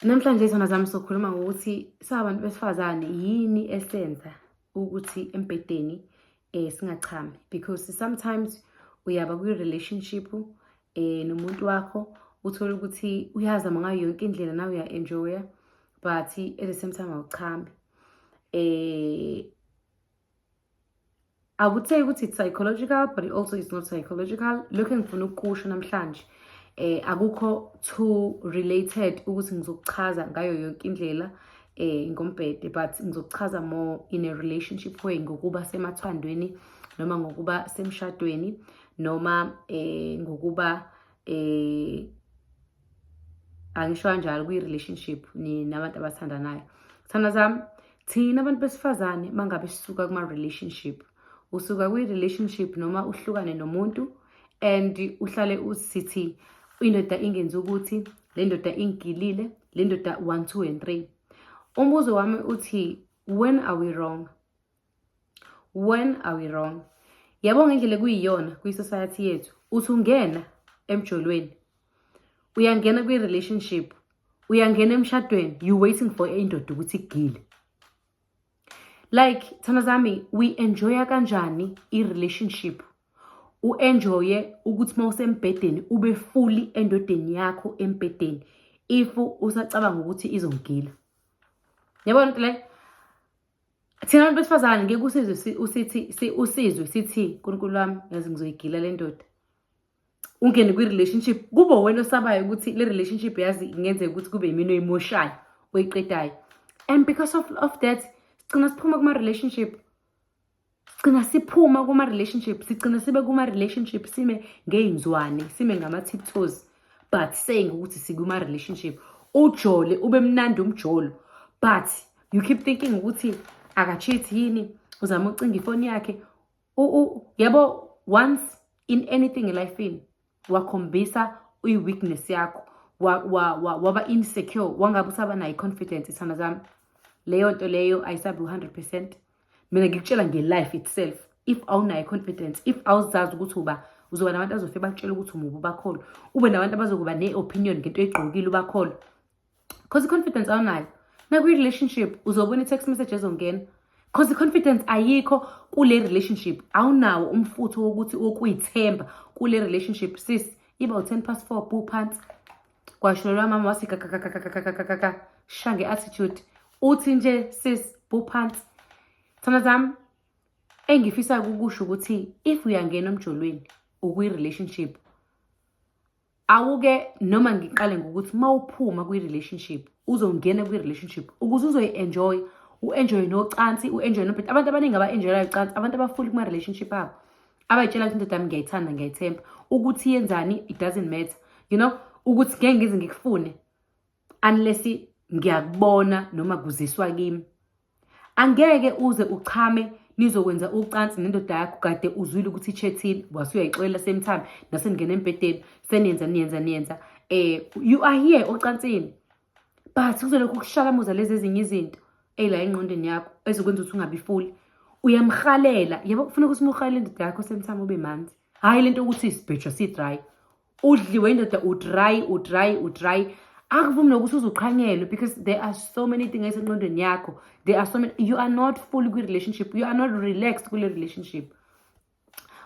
Namhlanje, zithandwa zami, sokhuluma ngokuthi sabantu besifazane yini esenza ukuthi embhedeni singachami, because sometimes uyaba kwi-relationship nomuntu wakho, uthole ukuthi uyazama ngayo yonke indlela, nawe uya-enjoya, but at the same time awuchami. I would say ukuthi it's psychological, but it also is not psychological. Lokho engifuna ukukusho namhlanje akukho too related ukuthi ngizokuchaza ngayo yonke indlela ngombhede, but ngizokuchaza more in a relationship way, ngokuba semathandweni noma ngokuba semshadweni noma ngokuba angisho kanjalo, kwi-relationship nabantu abathandanayo. Thanda zami, thina abantu besifazane, mangabe sisuka kuma-relationship, usuka kwi-relationship noma uhlukane nomuntu and uhlale usithi indoda ingenza ukuthi le ndoda ingigilile, le ndoda 1 2 and 3. Umbuzo wami uthi, when are we wrong? When are we wrong? Yabo, ngendlela ekuyiyona kwi-society yethu, uthi ungena emjolweni, uyangena kwi-relationship, uyangena emshadweni, you waiting for indoda ukuthi igile. Like, thanda zami, we enjoya kanjani i-relationship, u-enjoye ukuthi uma usembhedeni ube fully endodeni yakho embhedeni, if usacabanga ukuthi izongigila? Yabona into le, thina abantu besifazane ngeke usizwe usithi usizwe sithi, "Nkulunkulu wami, yazi ngizoyigila le ndoda." Ungene kwi-relationship, kube wena osabayo ukuthi le relationship, yazi, kungenzeka ukuthi kube yimina oyimoshayo, oyiqedayo, and because of that sigcina siphuma kuma-relationship, sigcina siphuma kuma-relationship, sigcina sibe kuma-relationship sime ngey'nzwane, sime ngama-tiptoes, but saying ukuthi sikuma-relationship. Ujole, ube mnandi umjolo, but you keep thinking ukuthi aka-cheat yini, uzama ucinga ifoni yakhe. Yabo, once in anything elifini wakhombisa i-weakness yakho, waba insecure, wangabe usaba nayo i-confidence, ithanda zami, leyo nto leyo ayisabi u-100%. Mina ngikutshela nge-life itself, if awunayo i-confidence, if awuzazi ukuthi uba uzoba nabantu azofike bakutshela ukuthi umubi, ubakholwa, ube nabantu abazokuba ne-opinion ngento oyigqokile, ubakholwa, because i-confidence awunayo. Nakwi-relationship uzobona i-text message ezongena, because i-confidence ayikho kule relationship, awunawo umfutho wokuthi wokuyithemba kule relationship. Sis, iba u-4:10, bu phansi kwasho mama wasi kakakakakakakaka sha nge-attitude, uthi nje, sis, bu phansi. Thanda zami, engifisa ukukusho ukuthi if uyangena emjolweni, ukwi-relationship, awuke noma ngiqale ngokuthi mawuphuma kwi-relationship, uzongena kwi-relationship ukuze uzoyi-enjoy, u-enjoy nocansi, u-enjoy nombhede. Abantu abaningi aba-enjoyayo ucansi, abantu aba-full kuma-relationship abo, abayitshela ukuthi indoda yami ngiyayithanda, ngiyayithemba, ukuthi yenzani it doesn't matter, ukuthi ngeke ngize ngikufune unless ngiyakubona noma kuziswa kimi. Angeke uze uchame nizokwenza ucansi nendoda yakho kade uzwile ukuthi i-chatile, wase uyayixolela same time naseningena embhedeni, seniyenza, niyenza, niyenza, you are here ocansini, but kuzolokhu kushalamuza lezi ezinye izinto ey'la engqondweni yakho ezokwenza ukuthi ungabi full. Uyamhalela, yabo, kufuneka ukuthi uma uhalela indoda yakho, same time ube manzi. Hhayi lento yokuthi sibhejwa si-dry, udliwe indoda, u-dry, u-dry, u-dry, akuvumi nokuthi uzuqhanyelwe, because there are so many things esengqondweni yakho. There are so many, you are not full kwi-relationship, you are not relaxed kule relationship.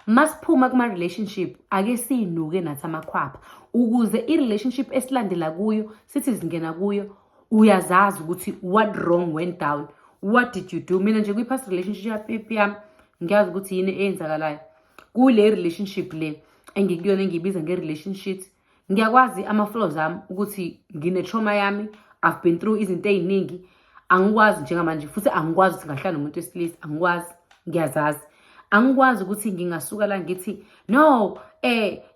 Masiphuma kuma-relationship, ake siyinuke nathi amakhwapha, ukuze i-relationship esilandela kuyo, sithi singena kuyo, uyazazi ukuthi what wrong went down, what did you do. Mina nje kwi-past relationship yami ngiyazi ukuthi yini eyenzakalayo. Kule relationship le engikuyona, engiyibiza nge-relationship, ngiyakwazi ama-flaws ami, ukuthi ngine-trauma yami, I've been through izinto ey'ningi. Angikwazi njengamanje futhi, angikwazi ukuthi ngahlala nomuntu wesilisa, angikwazi, ngiyazazi. Angikwazi ukuthi ngingasuka la ngithi no,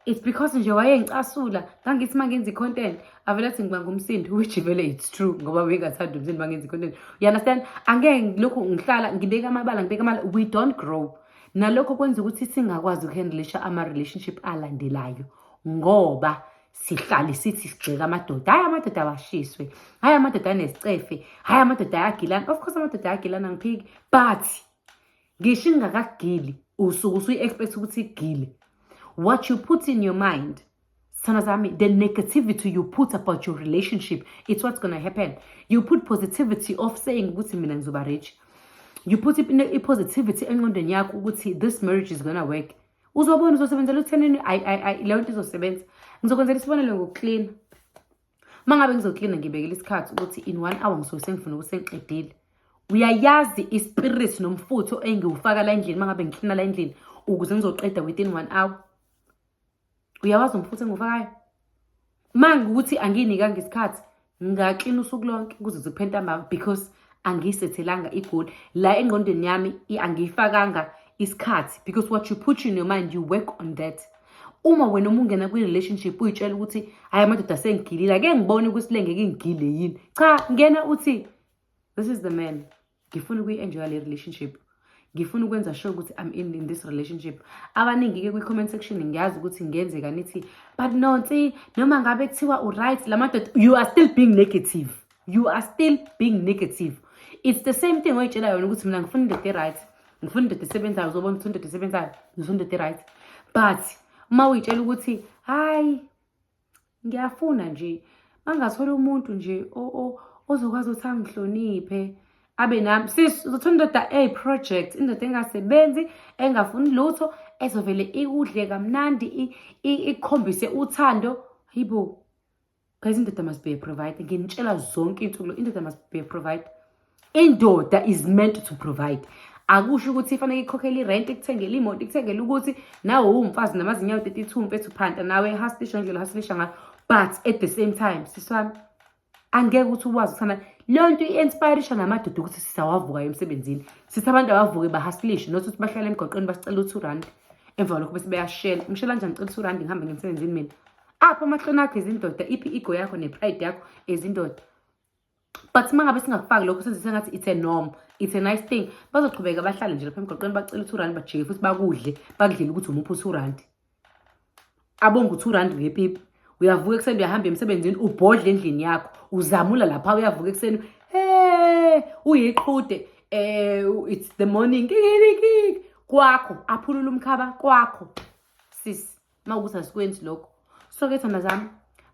it's because nje wayengicasula, ngangithi uma ngenza i-content avele athi ngibanga umsindo, which vele it's true, ngoba bengathandi umsindo uma ngenza i-content, you understand? Angeke ngilokhu ngihlala ngibeka amabala, ngibeka amabala, we don't grow. Nalokho kwenza ukuthi singakwazi ukuhandlisha ama-relationship alandelayo, ngoba sihlale sithi sigxeka amadoda. Hhayi, amadoda awashiswe, hhayi, amadoda anesicefe, hhayi, amadoda ayagilana. Of course amadoda ayagilana, ngiphiki, but ngisho ingakagili usuke usuyi-expect ukuthi igile. What you put in your mind Sithandwa sami, the negativity you put about your relationship, it's what's gonna happen. You put positivity of saying ukuthi mina ngizoba rich. You put i-positivity engqondweni yakho ukuthi this marriage is gonna work. Uzobona uzosebenzela uthenini, ayi, leyo nto izosebenza. Ngizokwenzela isibonelo ngokuklina. Uma ngabe ngizoklina, ngibekela isikhathi ukuthi in one hour ngisuke sengifuna ukuthi sengiqedile. Uyayazi i-spirit nomfutho engiwufaka la endlini uma ngabe ngiklina la endlini ukuze ngizoqeda within one hour? Uyawazi umfutho engiwufakayo? Uma ngikuthi angiyinikanga isikhathi, ngingaklina usuku lonke kuze kuphele ntambama, because angiyisethelanga i-goal la engqondweni yami, angiyifakanga isikhathi, because what you put in your mind, you work on that. Uma wena uma ungena kwi-relationship uyitshela ukuthi hhayi, amadoda sengigilile, ake ngibone ukuthi le ngeke ingigile yini, cha, ngena uthi this is the man, ngifuna ukuyi-enjoya le relationship, ngifuna ukwenza sure ukuthi I'm in this relationship. Abaningi-ke kwi-comment section, ngiyazi ukuthi ngenzeka nithi, "But Nonsi, noma ngabe kuthiwa u-right la madoda," you are still being negative, you are still being negative. It's the same thing oyitshela yona ukuthi mina ngifuna indoda e-right, ngifuna indoda esebenzayo. Uzobona ukuthi indoda esebenzayo, ngifuna indoda e-right. But uma uyitshela ukuthi hayi, ngiyafuna nje mangathola umuntu nje ozokwazi ukuthi angihloniphe, abe nami, sis, uzothola indoda eyi-project, indoda engasebenzi, engafuni lutho, ezovele ikudle kamnandi, ikukhombise uthando. Hayibo guys, indoda must be a provider. Nginitshela zonke iy'nsuku, indoda must be a provider. Indoda is meant to provide. Akusho ukuthi ifanele ikhokhele irent, ikuthengele imoto, ikuthengele ukuthi nawe uwumfazi namazinyawo 32, mfethu, phanta nawe, hustlisha ngendlela hustlisha ngayo. But at the same time, sisi wami, angeke ukuthi ukwazi ukuthanda leyo nto i-inspirisha namadoda ukuthi sisawavuka emsebenzini. Sithi abantu abavuke bahustlishe, not ukuthi bahlale emgwaqweni basicela u-R2, emva kwalokho bese beyashela. Ngishela kanjani ngicela u-R2 ngihambe ngemsebenzini mina? Apho amahloni akho ezindoda, iphi i-ego yakho ne-pride yakho ezindoda? But uma ngabe singakufaki lokho, senze sengathi it's a norm, it's a nice thing, bazoqhubeka bahlale nje lapha emgwaqweni bacela u-R2, bajike futhi bakudle, bakudlele ukuthi umuphi u-R2, abonge u-R2 ngepipi. Uyavuka ekuseni, uyahamba emsebenzini, ubhodle endlini yakho, uzamula lapha, uyavuka ekuseni, hey, uyiqhude, it's the morning kikiki kwakho, aphulula umkhaba kwakho. Sis, uma ukuthi asikwenzi lokho, so-ke thanda zami,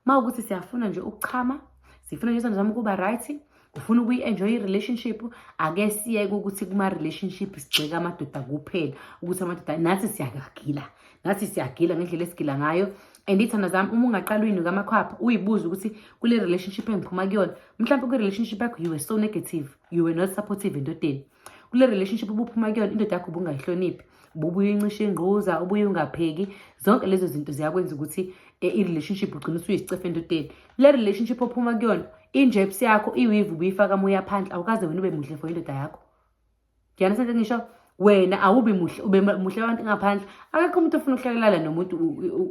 uma ukuthi siyafuna nje ukuchama, sifuna nje, thanda zami, ukuba right, ufuna ukuyi-enjoy i-relationship, ake siyeke ukuthi kuma-relationship sigxeka amadoda kuphela, ukuthi amadoda, nathi siyagila, nathi siyagila ngendlela esigila ngayo. And ithanda zami, uma ungaqala uyinuka amakhwapha, uyibuze ukuthi kule relationship engiphuma kuyona, mhlawumbe kwi-relationship yakho you were so negative, you were not supportive endodeni. Kule relationship ubuphuma kuyona, indoda yakho ubungayihloniphi, ububuye uyincishe ingquza, ubuye ungapheki. Zonke lezo zinto ziyakwenza ukuthi i-relationship ugcine usuyisicefe endodeni. Le relationship ophuma kuyona, injebsi yakho, i-weave ubuyifaka moya phandle, awukaze wena ube muhle for indoda yakho. Ngiyanasento ngisho wena awubi muhle, ube muhle abantu ngaphandle. Akekho umuntu ofuna ukuhlalelana nomuntu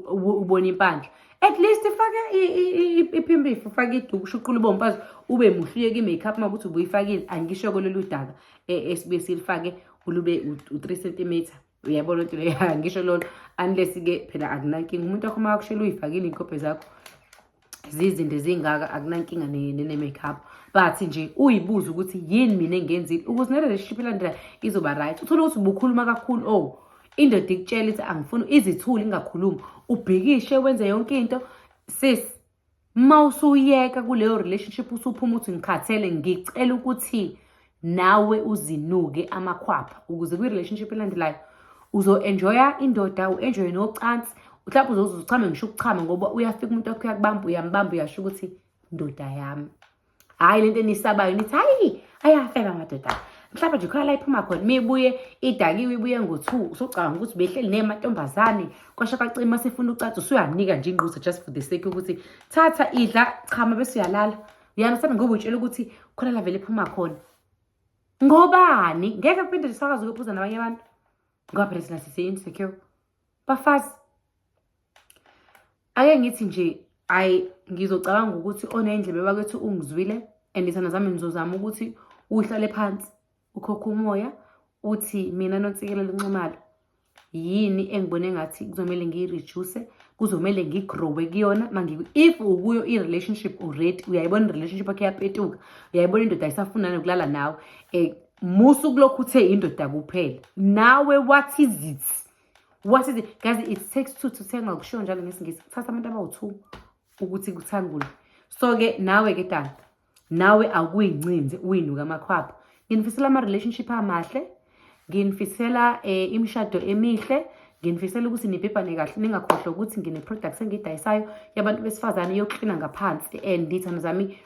ubona impandla. At least ifake iphimbifu, ufake iduku, ushuqula ube umfazi, ube muhle, uyeke i-makeup uma ukuthi ubuyifakile. Angisho lolu daka esibuye silifake ulube u-3 centimeter, uyabona into leyo? Angisho lolo, unless-ke phela akunankinga umuntu wakho uma wakushela uyifakile iy'nkophe zakho zizinto ezingaka, akunankinga ne-makeup. But nje uyibuze ukuthi yini mina engenzile ukuze ne-relationship elandela izoba right. Uthole ukuthi ubukhuluma kakhulu, oh, indoda ikutshela ithi angifuni, izithule, ingakhulumi, ubhikishe, wenze yonke into. Sis, uma usuyeka kuleyo relationship, usuphuma uthi ngikhathele, ngicela ukuthi nawe uzinuke amakhwapha ukuze kwi-relationship elandelayo uzo-enjoya indoda, u-enjoye nocansi. Mhlawumbe uzoze uchame ngisho ukuchama, ngoba uyafika umuntu wakho, uyakubamba, uyambamba, uyasho ukuthi ndoda yami. Hhayi lento enisabayo nithi hayi, ayafeba amadoda, mhlawumbe nje khona la iphuma khona, mibuye idakiwe, ibuye ngo-2, usucabanga ukuthi behleli nemantombazane kwasha kwacima, sefuna ucansi, usuyamnika nje ingquza just for the sake yokuthi thatha, idla, chama, bese uyalala. Uyanasana ngoba utshela ukuthi khona la vele ephuma khona. Ngobani ngeke kuphinde sisakaze ukuyophuza nabanye abantu, ngoba phela thina sise-insecure bafazi. Ake ngithi nje, ayi, ngizocabanga ukuthi onendlebe bakwethu ungizwile. And ithanda zami, ngizozama ukuthi uhlale phansi, ukhokhe umoya, uthi mina Nontsikelelo Nxumalo, yini engibone ngathi kuzomele ngiyi-reduce, kuzomele ngi-growe kuyona? If ukuyo i-relationship already, uyayibona i-relationship yakho iyapetuka, uyayibona indoda ayisafuna nokulala nawe, musu kulokhu uthe indoda kuphela. Nawe, what is it? What is it, guys? It takes two to tango, kushiwo njalo ngesiNgisi. Kuthatha abantu abawu-two ukuthi kuthangule. So-ke nawe-ke dani, nawe awukuyincinzi uyinuka amakhwapha. Nginifisela ama-relationship amahle, nginifisela imishado emihle, nginifisela ukuthi nibhebhane kahle. Ningakhohlwa ukuthi ngine-products engiyidayisayo yabantu besifazane yokuklina ngaphansi, and iy'thando zami,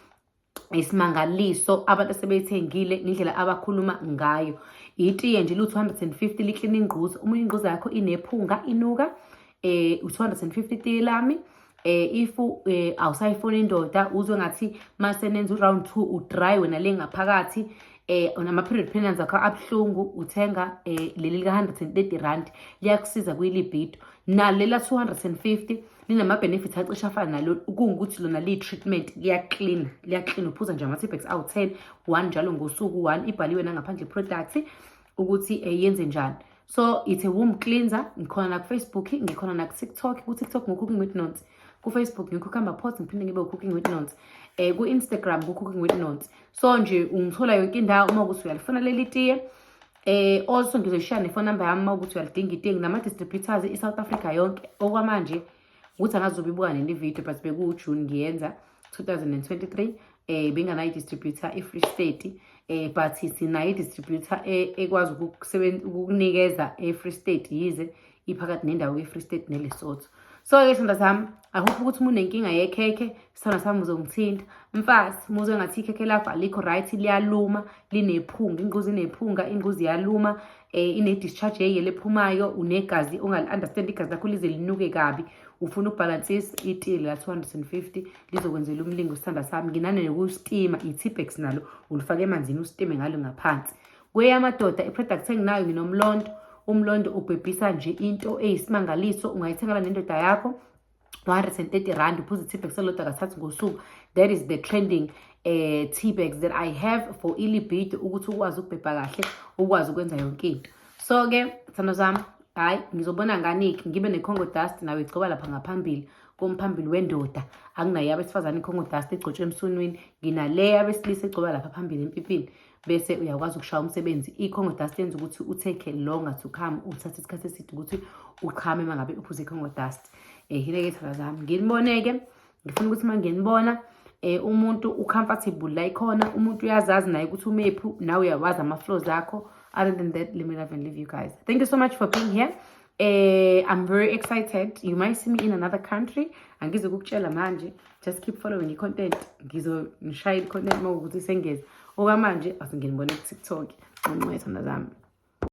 isimangaliso abantu asebeyithengile ngendlela abakhuluma ngayo. Itiye nje lu-250, liklina ingquza. Uma ingquza yakho inephunga, inuka, u-250 tiye lami. If awusayifuni indoda, uzwe ngathi mase nenza u-round 2 udry wena le ngaphakathi, nama-period pains akho abuhlungu, uthenga leli lika R130, liyakusiza kwi-libido. Nalela 250 linama-benefits acishe afana nalo, kungukuthi lona liyi-treatment, liyaklina, liyaklina. Uphuza nje ama-teabags awu-10, one njalo ngosuku, one. Ibhaliwe nangaphandle i-product ukuthi yenze njani. So it's a womb cleanser. Ngikhona naku-Facebook, ngikhona naku-TikTok. Ku-TikTok ngu-Cooking with Nonsi, ku-Facebook ngu-Cucumber Pot, ngiphinde ngibe u-Cooking with Nonsi, ku-Instagram ku-Cooking with Nonsi. So nje ungithola yonke indawo uma ukuthi uyalifuna leli tiye. Also ngizoyishiya nefone number yami uma ukuthi uyalidinga itiye. Nginama-distributors i-South Africa yonke okwamanje. Ukuthi angazobe ibuka nini ividiyo, but bekuwuJune ngiyenza 2023, benganayo i-distributor e-Free State, but sinayo i-distributor ekwazi ukukunikeza e-Free State, yize iphakathi nendawo ye-Free State neLesotho. So-ke sithanda sami, I hope ukuthi uma unenkinga yekhekhe, sithanda sami, uzongithinta. Mfazi, muzwe ngathi ikhekhe lakho alikho right, liyaluma, linephunga, ingquzi inephunga, ingquzi iyaluma, ine-discharge eyiyelo ephumayo, unegazi ongali-understand, igazi lakho lize linuke kabi, ufuna ukubhalansisa, itiye la 250 lizokwenzela umlingo, sithanda sami. Nginane nokustima i-teabags, nalo ulifake emanzini, ustime ngalo ngaphansi. Kweyamadoda i-product enginayo, nginomlondo. Umlondo ubhebhisa nje into eyisimangaliso. Ungayithengela nendoda yakho, R130, uphuza i-teabags elilodwa kathathu ngosuku. That is the trending tea bags that I have for ilibido, ukuthi ukwazi ukubhebha kahle, ukwazi ukwenza yonke into. So-ke thando zami, hhayi, ngizobona ngani-ke ngibe ne-Congo dust nawe, igcoba lapha ngaphambili komphambili wendoda. Akunayo abesifazane i-Congo dust egcotshwe emsunwini, nginale abesilisa egcoba lapha phambili empipini, bese uyakwazi ukushaya umsebenzi. I-Congo dust yenza ukuthi u-take longer to come, uthathe isikhathi eside ukuthi uchame uma ngabe uphuze i-Congo dust. Hile-ke thanda zami, nginibone-ke. Ngifuna ukuthi uma nginibona, umuntu ucomfortable la ikhona, umuntu uyazazi naye ukuthi umephi, nawe uyawazi ama-flaws akho. Other than that, let me love and leave you guys. Thank you so much for being here. I'm very excited. You might see me in another country. Angizokukutshela manje, just keep following i-content. Ngizonishayela i-content uma kuwukuthi sengeza. Okwamanje asingenibone ku-TikTok. Nqonqwe, thanda zami.